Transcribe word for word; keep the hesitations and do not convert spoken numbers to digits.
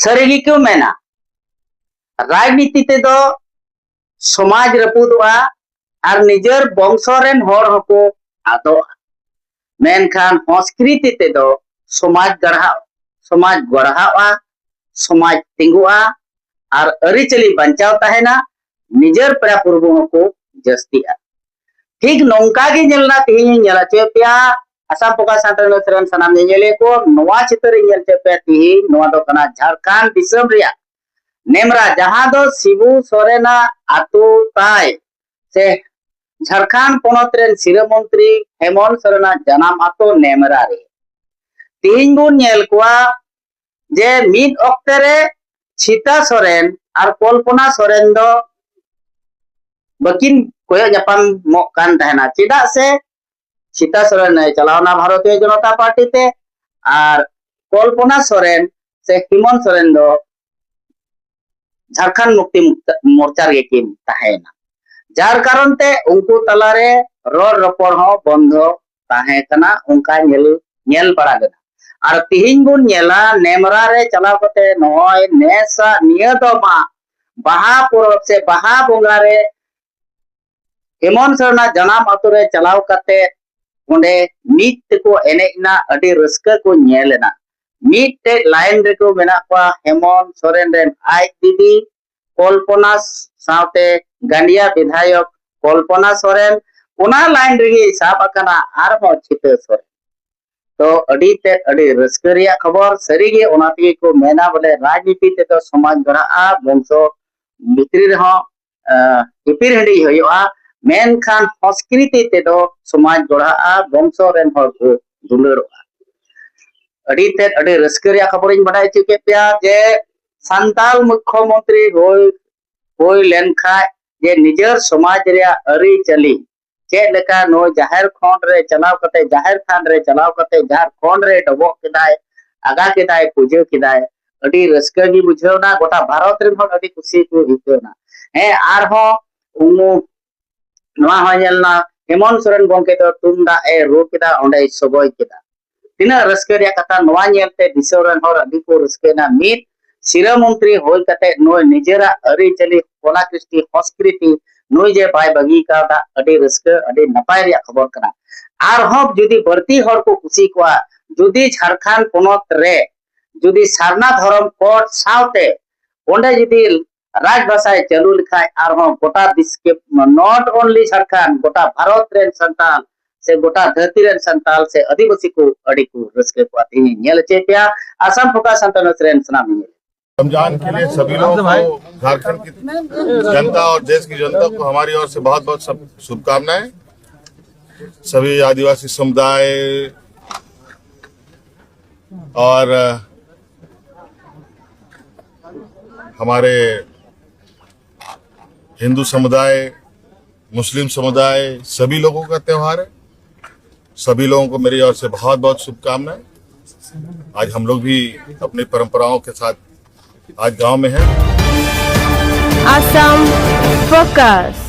ᱥᱟᱹᱨᱤ ᱜᱮᱠᱚ ᱢᱮᱱᱟ, ᱨᱟᱡᱽᱱᱤᱛᱤ ᱛᱮᱫᱚ ᱥᱚᱢᱟᱡᱽ ᱨᱟᱹᱯᱩᱫᱚᱜᱼᱟ ᱟᱨ ᱱᱤᱡᱮᱨ ᱵᱚᱝᱥᱚ ᱨᱮᱱ ᱦᱚᱲ ᱦᱚᱸᱠᱚ ᱟᱫᱚᱜᱼᱟ᱾ ᱢᱮᱱᱠᱷᱟᱱ ᱥᱚᱸᱥᱠᱨᱤᱛᱤ ᱛᱮᱫᱚ ᱥᱚᱢᱟᱡᱽ ᱜᱟᱲᱦᱟᱣ, ᱥᱚᱢᱟᱡᱽ ᱜᱚᱲᱦᱟᱣᱜᱼᱟ, ᱥᱚᱢᱟᱡᱽ ᱛᱤᱸᱜᱩᱜᱼᱟ ᱟᱨ ᱟᱹᱨᱤᱪᱟᱹᱞᱤ ᱵᱟᱧᱪᱟᱣ ᱛᱟᱦᱮᱱᱟ᱾ ᱱᱤᱡᱮᱨ ᱯᱮᱲᱟ ᱯᱩᱨᱵᱩ ᱦᱚᱸᱠᱚ ᱡᱟᱹᱥᱛᱤᱜᱼᱟ᱾ ᱴᱷᱤᱠ ᱱᱚᱝᱠᱟ ᱜᱮ ᱧᱮᱞ ᱮᱱᱟ, ᱛᱮᱦᱮᱧ ᱤᱧ ᱧᱮᱞ ᱦᱚᱪᱚᱭᱮᱫ ᱯᱮᱭᱟ ᱟᱥᱟᱢ ᱯᱨᱚᱠᱟᱥ ᱥᱟᱱᱛᱟᱲᱤ ᱨᱮᱱ ᱥᱟᱱᱟᱢ ᱧᱮᱧᱮᱞᱤᱭᱟᱹ ᱠᱚ, ᱱᱚᱣᱟ ᱪᱤᱛᱟᱹᱨ ᱤᱧ ᱧᱮᱞ ᱦᱚᱪᱚᱭᱮᱫ ᱯᱮᱭᱟ ᱛᱮᱦᱮᱧ᱾ ᱱᱚᱣᱟ ᱫᱚ ᱠᱟᱱᱟ ᱡᱷᱟᱲᱠᱷᱚᱸᱰ ᱫᱤᱥᱚᱢ ᱨᱮᱭᱟᱜ ᱱᱮᱢᱨᱟ, ᱡᱟᱦᱟᱸ ᱫᱚ ᱥᱤᱵᱩ ᱥᱚᱨᱮᱱᱟᱜ ᱟᱹᱛᱩ ᱛᱟᱭ, ᱥᱮ ᱡᱷᱟᱲᱠᱷᱚᱸᱰ ᱯᱚᱱᱚᱛ ᱨᱮᱱ ᱥᱤᱨᱟᱹ ᱢᱚᱱᱛᱨᱤ ᱦᱮᱢᱚᱱᱛ ᱥᱚᱨᱮᱱᱟᱜ ᱡᱟᱱᱟᱢ ᱟᱹᱛᱩ ᱱᱮᱢᱨᱟ ᱨᱮ᱾ ᱛᱮᱦᱮᱧ ᱵᱚᱱ ᱧᱮᱞ ᱠᱚᱣᱟ ᱡᱮ ᱢᱤᱫ ᱚᱠᱛᱮ ᱨᱮ ᱪᱷᱤᱛᱟ ᱥᱚᱨᱮᱱ ᱟᱨ ᱠᱚᱞᱯᱚᱱᱟ ᱥᱚᱨᱮᱱ ᱫᱚ ᱵᱟᱹᱠᱤᱱ ᱠᱚᱭᱚᱜ ᱧᱟᱯᱟᱢᱚᱜ ᱠᱟᱱ ᱛᱟᱦᱮᱱᱟ᱾ ᱪᱮᱫᱟᱜ ᱥᱮ ᱪᱷᱤᱛᱟ ᱥᱚᱨᱮᱱ ᱮ ᱪᱟᱞᱟᱣᱱᱟ ᱵᱷᱟᱨᱚᱛᱤᱭᱚ ᱡᱚᱱᱚᱛᱟ ᱯᱟᱨᱴᱤ ᱛᱮ, ᱟᱨ ᱠᱚᱞᱯᱚᱱᱟ ᱥᱚᱨᱮᱱ ᱥᱮ ᱦᱮᱢᱚᱱᱛ ᱥᱚᱨᱮᱱ ᱫᱚ ᱡᱷᱟᱲᱠᱷᱚᱸᱰ ᱢᱩᱠᱛᱤ ᱢᱩᱠᱛᱟ-, ᱢᱳᱨᱪᱟ ᱨᱮᱜᱮ ᱠᱤᱱ ᱛᱟᱦᱮᱸᱭᱮᱱᱟ᱾ ᱡᱟᱨ ᱠᱟᱨᱚᱱ ᱛᱮ ᱩᱱᱠᱩ ᱛᱟᱞᱟᱨᱮ ᱨᱚᱲ ᱨᱚᱯᱚᱲ ᱦᱚᱸ ᱵᱚᱱᱫᱷᱚ ᱛᱟᱦᱮᱸ ᱠᱟᱱᱟ, ᱚᱱᱠᱟ ᱧᱮᱞ, ᱧᱮᱞ ᱵᱟᱲᱟ ᱞᱮᱱᱟ᱾ ᱟᱨ ᱛᱤᱦᱤᱧ ᱵᱚᱱ ᱧᱮᱞᱟ ᱱᱮᱢᱨᱟ ᱨᱮ ᱪᱟᱞᱟᱣ ᱠᱟᱛᱮ ᱱᱚᱜᱼᱚᱭ ᱱᱮᱥᱟᱜ ᱱᱤᱭᱟᱹ ᱫᱚ ᱢᱟ ᱵᱟᱦᱟ ᱯᱚᱨᱚᱵᱽ ᱥᱮ ᱵᱟᱦᱟ ᱵᱚᱸᱜᱟ ᱨᱮ ᱦᱮᱢᱚᱱᱛ ᱥᱚᱨᱮᱱᱟᱜ ᱡᱟᱱᱟᱢ ᱟᱛᱳ ᱨᱮ ᱪᱟᱞᱟᱣ ᱠᱟᱛᱮ ᱚᱸᱰᱮ ᱢᱤᱫ ᱛᱮᱠᱚ ᱮᱱᱮᱡ ᱮᱱᱟ, ᱟᱹᱰᱤ ᱨᱟᱹᱥᱠᱟᱹ ᱠᱚ ᱧᱮᱞ ᱮᱱᱟ᱾ ᱢᱤᱫᱴᱮᱡ ᱞᱟᱭᱤᱱ ᱨᱮᱠᱚ ᱢᱮᱱᱟᱜ ᱠᱚᱣᱟ ᱦᱮᱢᱚᱱᱛ ᱥᱚᱨᱮᱱ ᱨᱮᱱ ᱟᱡ ᱫᱤᱫᱤ ᱠᱚᱞᱯᱚᱱᱟ ᱥᱟᱶᱛᱮ ᱜᱟᱸᱰᱤᱭᱟ ᱵᱤᱫᱷᱟᱭᱚᱠ ᱠᱚᱞᱯᱚᱱᱟ ᱥᱚᱨᱮᱱ, ᱚᱱᱟ ᱞᱟᱭᱤᱱ ᱨᱮᱜᱮ ᱥᱟᱵ ᱟᱠᱟᱱᱟ ᱟᱨᱦᱚᱸ ᱪᱷᱤᱛᱟᱹ ᱥᱚᱨᱮᱱ᱾ ᱛᱚ ᱟᱹᱰᱤ ᱛᱮᱫ ᱟᱹᱰᱤ ᱨᱟᱹᱥᱠᱟᱹ ᱨᱮᱭᱟᱜ ᱠᱷᱚᱵᱚᱨ᱾ ᱥᱟᱹᱨᱤᱜᱮ ᱚᱱᱟ ᱛᱮᱜᱮ ᱠᱚ ᱢᱮᱱᱟ ᱵᱚᱞᱮ ᱨᱟᱡᱽᱱᱤᱛᱤ ᱛᱮᱫᱚ ᱥᱚᱢᱟᱡᱽ ᱜᱚᱲᱦᱟᱜᱼᱟ, ᱵᱚᱝᱥᱚ ᱵᱷᱤᱛᱨᱤ ᱨᱮᱦᱚᱸ, ᱟᱸ, ᱦᱤᱯᱤᱨ ᱦᱤᱸᱰᱤᱡ ᱦᱩᱭᱩᱜᱼᱟ, ᱢᱮᱱᱠᱷᱟᱱ ᱥᱚᱸᱥᱠᱨᱤᱛᱤ ᱛᱮᱫᱚ ᱥᱚᱢᱟᱡᱽ ᱜᱚᱲᱦᱟᱜᱼᱟ, ᱵᱚᱝᱥᱚ ᱨᱮᱱ ᱦᱚᱲ ᱠᱚ ᱫᱩᱞᱟᱹᱲᱚᱜᱼᱟ᱾ ᱟᱹᱰᱤ ᱛᱮᱫ ᱟᱹᱰᱤ ᱨᱟᱹᱥᱠᱟᱹ ᱨᱮᱭᱟᱜ ᱠᱷᱚᱵᱚᱨᱤᱧ ᱵᱟᱰᱟᱭ ᱦᱚᱪᱚ ᱠᱮᱫ ᱯᱮᱭᱟ ᱡᱮ ᱥᱟᱱᱛᱟᱲ ᱢᱩᱠᱷᱭᱚᱢᱚᱱᱛᱨᱤ ᱦᱩᱭ, ᱦᱩᱭ ᱞᱮᱱᱠᱷᱟᱡ ᱡᱮ ᱱᱤᱡᱮᱨ ᱥᱚᱢᱟᱡᱽ ᱨᱮᱭᱟᱜ ᱟᱹᱨᱤᱪᱟᱹᱞᱤ ᱪᱮᱫ ᱞᱮᱠᱟ ᱱᱩᱭ ᱡᱟᱦᱮᱨ ᱠᱷᱚᱸᱰ ᱨᱮ ᱪᱟᱞᱟᱣ ᱠᱟᱛᱮ, ᱡᱟᱦᱮᱨ ᱛᱷᱟᱱ ᱨᱮ ᱪᱟᱞᱟᱣ ᱠᱟᱛᱮ ᱡᱟᱦᱮᱨ ᱠᱷᱚᱸᱰ ᱨᱮ ᱰᱚᱵᱚᱜ ᱠᱮᱫᱟᱭ, ᱟᱜᱟ ᱠᱮᱫᱟᱭ, ᱯᱩᱡᱟᱹ ᱠᱮᱫᱟᱭ, ᱟᱹᱰᱤ ᱨᱟᱹᱥᱠᱟᱹ ᱜᱮ ᱵᱩᱡᱷᱟᱹᱣ ᱮᱱᱟ, ᱜᱚᱴᱟ ᱵᱷᱟᱨᱚᱛ ᱨᱮᱱ ᱦᱚᱲ ᱟᱹᱰᱤ ᱠᱩᱥᱤ ᱠᱚ ᱟᱹᱭᱠᱟᱹᱣ ᱮᱱᱟ᱾ ᱦᱮᱸ, ᱟᱨᱦᱚᱸ ᱩᱢᱩ-, ᱱᱚᱣᱟ ᱦᱚᱸ ᱧᱮᱞ ᱮᱱᱟ, ᱦᱮᱢᱚᱱᱛ ᱥᱚᱨᱮᱱ ᱜᱚᱢᱠᱮ ᱫᱚ ᱛᱩᱢᱫᱟᱜ ᱮ ᱨᱩ ᱠᱮᱫᱟ, ᱚᱸᱰᱮᱭ ᱥᱚᱜᱚᱭ ᱠᱮᱫᱟ᱾ ᱛᱤᱱᱟᱹᱜ ᱨᱟᱹᱥᱠᱟᱹ ᱨᱮᱭᱟᱜ ᱠᱟᱛᱷᱟ, ᱱᱚᱣᱟ ᱧᱮᱞᱛᱮ ᱫᱤᱥᱚᱢ ᱨᱮᱱ ᱦᱚᱲ ᱟᱹᱰᱤ ᱠᱚ ᱨᱟᱹᱥᱠᱟᱹᱭᱮᱱᱟ᱾ ᱢᱤᱫ ᱥᱤᱨᱟᱹ ᱢᱚᱱᱛᱨᱤ ᱦᱩᱭ ᱠᱟᱛᱮ ᱱᱩᱭ ᱱᱤᱡᱮᱨᱟᱜ ᱟᱹᱨᱤᱪᱟᱹᱞᱤ, ᱠᱚᱞᱟ ᱠᱨᱤᱥᱴᱤ, ᱥᱚᱸᱥᱠᱨᱤᱛᱤ ᱱᱩᱭ ᱡᱮ ᱵᱟᱭ ᱵᱟᱹᱜᱤ ᱠᱟᱣᱫᱟ, ᱟᱹᱰᱤ ᱨᱟᱹᱥᱠᱟᱹ, ᱟᱹᱰᱤ ᱱᱟᱯᱟᱭ ᱨᱮᱭᱟᱜ ᱠᱷᱚᱵᱚᱨ ᱠᱟᱱᱟ᱾ ᱟᱨᱦᱚᱸ ᱡᱩᱫᱤ ᱵᱟᱹᱲᱛᱤ ᱦᱚᱲ ᱠᱚ ᱠᱩᱥᱤ ᱠᱚᱣᱟ, ᱡᱩᱫᱤ ᱡᱷᱟᱲᱠᱷᱚᱸᱰ ᱯᱚᱱᱚᱛ ᱨᱮ ᱡᱩᱫᱤ ᱥᱟᱨᱱᱟ ᱫᱷᱚᱨᱚᱢ ᱠᱳᱰ ᱥᱟᱶᱛᱮ ᱚᱸᱰᱮ ᱡᱩᱫᱤ ᱨᱟᱡᱽ ᱵᱷᱟᱥᱟᱭ ᱪᱟᱹᱞᱩ ᱞᱮᱠᱷᱟᱡ, ᱟᱨᱦᱚᱸ ᱜᱚᱴᱟ ᱫᱤᱥᱚᱢ, not only ᱡᱷᱟᱲᱠᱷᱚᱸᱰ, ᱜᱚᱴᱟ ᱵᱷᱟᱨᱚᱛ ᱨᱮᱱ ᱥᱟᱱᱛᱟᱲ ᱥᱮ ᱜᱚᱴᱟ ᱫᱷᱟᱹᱨᱛᱤ ᱨᱮᱱ ᱥᱟᱱᱛᱟᱲ ᱥᱮ ᱟᱹᱫᱤᱵᱟᱹᱥᱤ ᱠᱚ ᱟᱹᱰᱤ ᱠᱚ ᱨᱟᱹᱥᱠᱟᱹ ᱠᱚᱣᱟ᱾ ᱛᱮᱦᱮᱧ ᱤᱧ ᱧᱮᱞ ᱦᱚᱪᱚᱭᱮᱫ ᱯᱮᱭᱟ ᱟᱥᱟᱢ ᱯᱷᱳᱠᱟᱥ ᱥᱟᱱᱛᱟᱲ ᱨᱮᱱ ᱥᱟᱱᱟᱢ ᱧᱮᱧᱮᱞ। रमजान के लिए सभी लोगों को, झारखंड की जनता और देश की जनता को हमारी ओर से बहुत बहुत सब शुभकामनाएं। सभी आदिवासी समुदाय और अ, हमारे हिंदू समुदाय, मुस्लिम समुदाय, सभी लोगों का त्यौहार है। सभी लोगों को मेरी ओर से बहुत बहुत शुभकामनाएं। आज हम लोग भी अपनी परंपराओं के साथ आज गांव में हैं। Assam Focus.